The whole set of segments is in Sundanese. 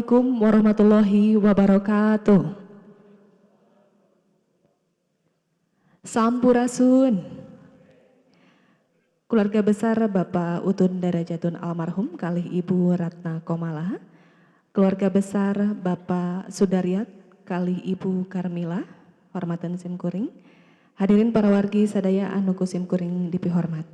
Assalamualaikum warahmatullahi wabarakatuh. Sampurasun. Keluarga besar Bapak Utun Darajatun almarhum kalih Ibu Ratna Komala. Keluarga besar Bapak Sudaryat kalih Ibu Karmila, hormatan simkuring. Hadirin para wargi sadaya anu ku simkuring dipihormat.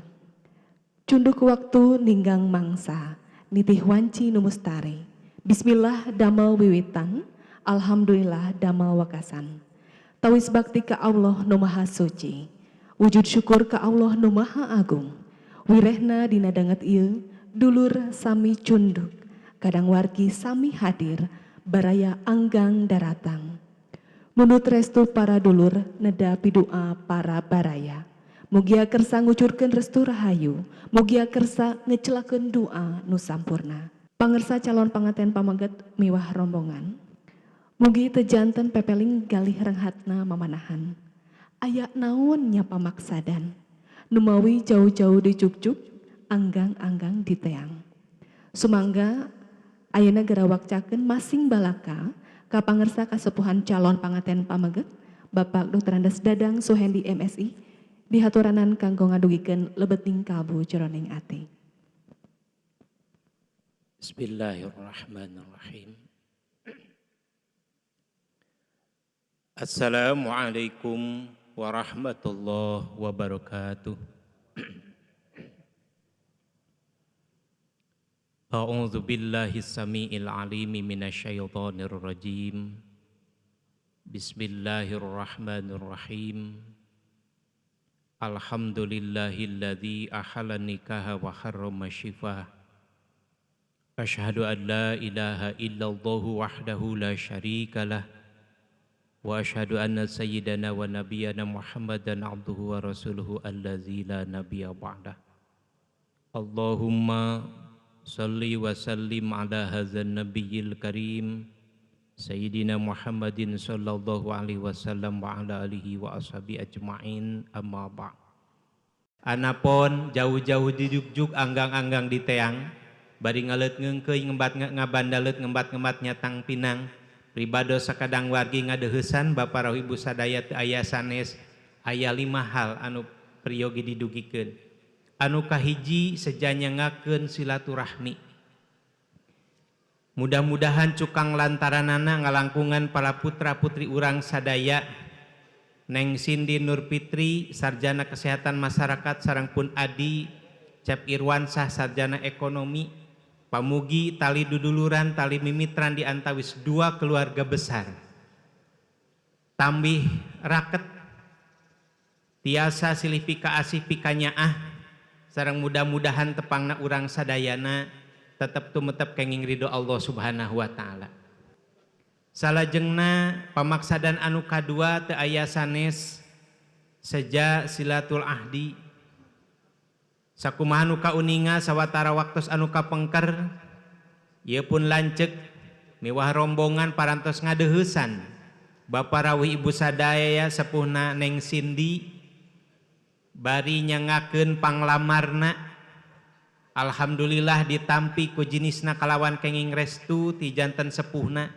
Cunduk waktu ninggang mangsa, nitih wanci nu mustari. Bismillah damel wiwitan, alhamdulillah damel wekasan. Tawis bakti ka Allah nu Maha Suci. Wujud syukur ka Allah nu Maha Agung. Wirehna dina danget ieu, dulur sami cunduk, kadang wargi sami hadir, baraya anggang daratang. Mundut restu para dulur, neda pidua para baraya. Mugia kersa ngucurkeun restu rahayu, mugia kersa ngecelakeun doa nu sampurna. Pangersa calon panganten pameget miwah rombongan. Mugi teu janten pepeling galih renghatna mamanahan. Aya naon nya pamaksadan. Numawi jauh-jauh dijugjug, anggang-anggang diteang. Sumangga ayeuna gera wakcakeun masing balaka ka pangersa kasepuhan calon panganten pameget Bapak Drs. Dadang Suhendi MSI dihaturanan kanggo ngadugikeun lebeting kalbu jroning ati. Bismillahirrahmanirrahim. Assalamualaikum warahmatullahi wabarakatuh. A'udzu billahi samiil alimi minasyaitonir rajim. Bismillahirrahmanirrahim. Alhamdulillahilladzi ahalla nikaha wa harrama syifah. Asyhadu an la ilaha illallah wahdahu la syarikalah wa asyhadu anna sayyidana wa nabiyyana Muhammadan abduhu wa rasuluhu allazi la nabiyya ba'dah. Allahumma salli wa sallim ala hadzal nabiyil karim sayyidina Muhammadin sallallahu alaihi wasallam wa ala alihi wa ashabi ajma'in, amma ba'd. Anapun jauh-jauh dijugjug anggang-anggang di teang bari ngaleut ngeungkeuy ngembat ngabandalet ngembat-ngembat nyatang pinang pribados sakadang wargi ngadeuheusan Bapak rawuh Ibu sadaya teu aya sanes. Aya 5 hal anu priyogi didugikeun. Anu kahiji, sejanyangakeun silaturahmi. Mudah-mudahan cukang lantaranana ngalangkungan para putra putri urang sadaya, Neng Cindy Nur Fitri sarjana kesehatan masyarakat sareng pun Adi Cep Irwansah sarjana ekonomi, pamugi tali duduluran tali mimitran di antawis dua keluarga besar tambih raket, tiasa silih pika asih pika nyaah, sareng mudah-mudahan tepangna urang sadayana tetep tumetep kenging ridho Allah Subhanahu wa taala. Salajengna pamaksadan anu kadua teu aya sanes seja silatul ahdi. Sakumaha nu kauninga sawatara waktos anu kapengker ieu pun lanceuk miwah rombongan parantos ngadeuheusan Bapak rawuh Ibu sadaya sepuhna Neng Cindy bari nyangakeun panglamarna. Alhamdulillah ditampi ku jinisna kalawan kenging restu ti janten sepuhna,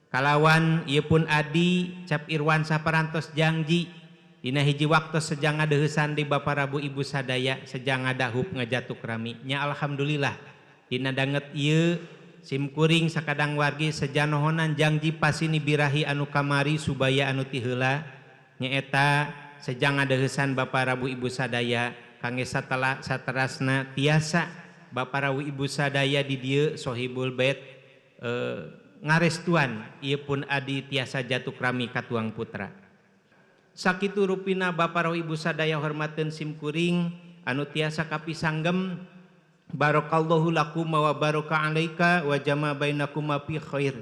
kalawan ieu pun Adi Cap Irwan parantos janji dina hiji waktu sejang ngadeuheusan di Bapak Rabu Ibu sadaya sejang ngadahup ngajatuk rami nya. Alhamdulillah dina danget ieu simkuring sakadang wargi sejanohonan janji pasini birahi anu kamari subaya anu ti heula, nyaeta sejang ngadeuheusan Bapak Rabu Ibu sadaya kangge satela saterasna tiasa Bapak Rabu Ibu sadaya di dieu sohibul bait ngarestuan ieu pun Adi tiasa jatuk rami katuang putra. Sakitu rupina Bapak rawuh Ibu sadaya hormateun simkuring anu tiasa kapisanggem. Barakallahu lakum wa baraka alaika wa jama bainakuma fi khair.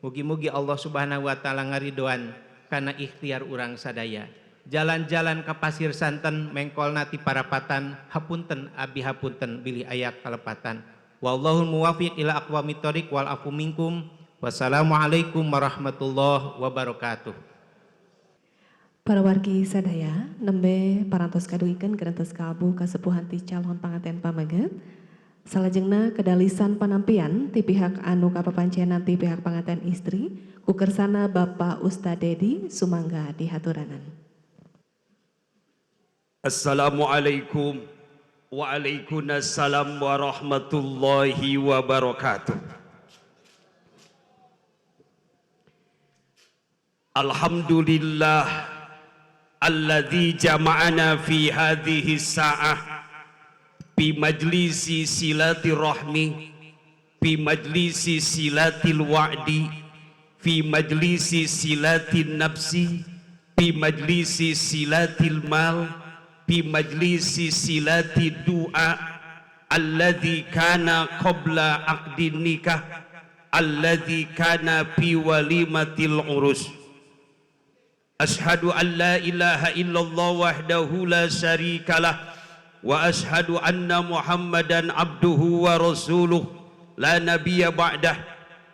Mugi-mugi Allah Subhanahu wa taala ngaridoan kana ikhtiar urang sadaya. Jalan-jalan ka Pasir Santen mengkolna ti parapatan, hapunten abi hapunten bilih aya kalepatan. Wallahul muwaffiq ila aqwamit thoriq wal afu minkum. Wassalamualaikum warahmatullahi wabarakatuh. Para wargi sadaya nembe parantos kadugikeun gerentes kalbu kasepuhan ti calon panganten pameget. Salajengna kedalisan panampian ti pihak anu kapapancenan ti pihak panganten istri ku kersana Bapak Ustad Dedi sumangga dihaturanan. Assalamualaikum. Waalaikumsalam warahmatullahi wabarakatuh. Alhamdulillah alladzi jama'ana fi hadhihi sa'ah fi majlisi silati rahmi fi majlisi silatil wa'di fi majlisi silatin nafsi fi majlisi silatil mal fi majlisi silati du'a alladzi kana qabla aqdin nikah alladzi kana fi walimatil urus. Ashhadu an la ilaha illallah wahdahu la syarikalah wa ashhadu anna Muhammadan abduhu wa rasuluh la nabiyya ba'dah.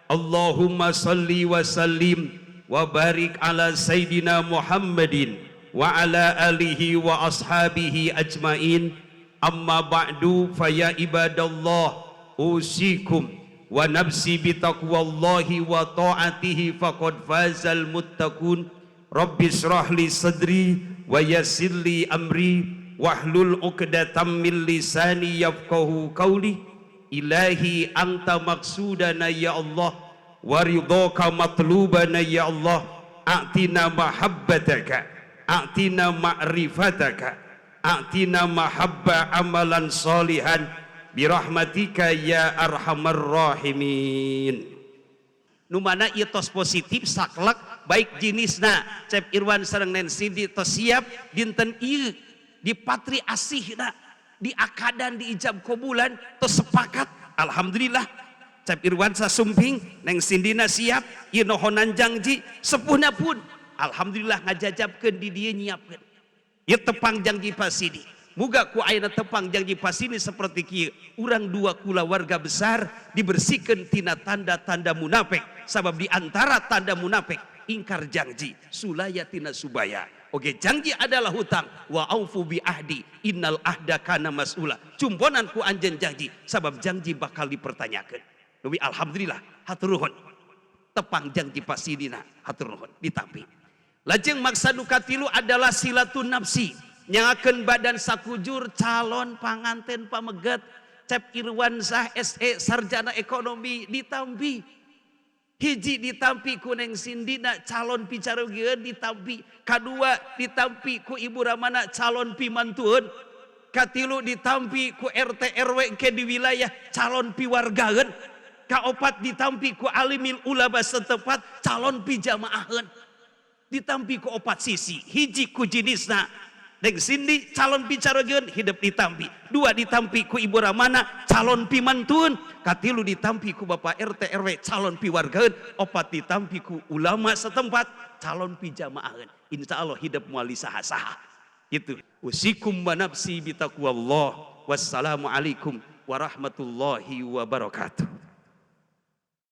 Allahumma salli wa sallim wa barik ala sayyidina Muhammadin wa ala alihi wa ashabihi ajmain. Amma ba'du, fa ya ibadallah usikum wa nafsi bitaqwallahi wa ta'atihi faqad fazal muttaqun. Rabbi israh li sadri wa yassir li amri wahlul 'uqdatam min lisani yafqahu qawli. Ilahi anta maqsudana ya Allah wa ridhaka matlubana ya Allah. A'tina mahabbataka, a'tina ma'rifataka, a'tina mahabba amalan salihan birahmatika ya arhamar rahimin. Nu mana ieu tos positif saklek baik jenisna Cep Irwan sareng Nancy di tos siap dinten ieu di patri asihna di akadan di ijab kobulan tos sepakat. Alhamdulillah Cep Irwan sasumping, Neng Sindina siap ieu nohonan janji sepuhna pun alhamdulillah ngajajabkeun di dieu nyiapkeun ieu tepang janji pasidi. Muga ku ayeuna tepang janji pasini seperti kieu urang dua kulawarga besar dibersihkeun tina tanda-tanda munafik. Sabab di antara tanda munafik ingkar janji sulaya tina subaya. Oke, janji adalah hutang. Wa aufu bi ahdi innal ahda kana mas'ula. Cumponan ku anjeun janji sabab janji bakal dipertanyakeun. Duwi alhamdulillah hatur nuhun. Tepang janji pasidina hatur nuhun ditampi. Lajeng maksa nu katilu adalah silatun nafsi. Nyangakeun badan sakujur calon panganten pameget Cep Irwan Sah SE sarjana ekonomi ditampi. Hiji ditampi ku Neng Sindina calon picarogieun ditampi, kadua ditampi ku Ibu Ramana calon pimantueun, katilu ditampi ku RT RW ke di wilayah calon piwargaeun, kaopat ditampi ku alimil ulama setempat calon pijamaaheun. Ditampi ku opat sisi, hiji ku jenisna Neng Sindi calon picarogieun hidup ditampi, dua ditampi ku Ibu Ramana calon pimantueun, katilu ditampi ku Bapak RT RW calon piwargaeun, opat ditampi ku ulama setempat calon pijamaaheun. Insya Allah hidup moal saha-saha. Gitu. Usikum wa nafsi bitaqwallah. Wassalamualaikum warahmatullahi wabarakatuh.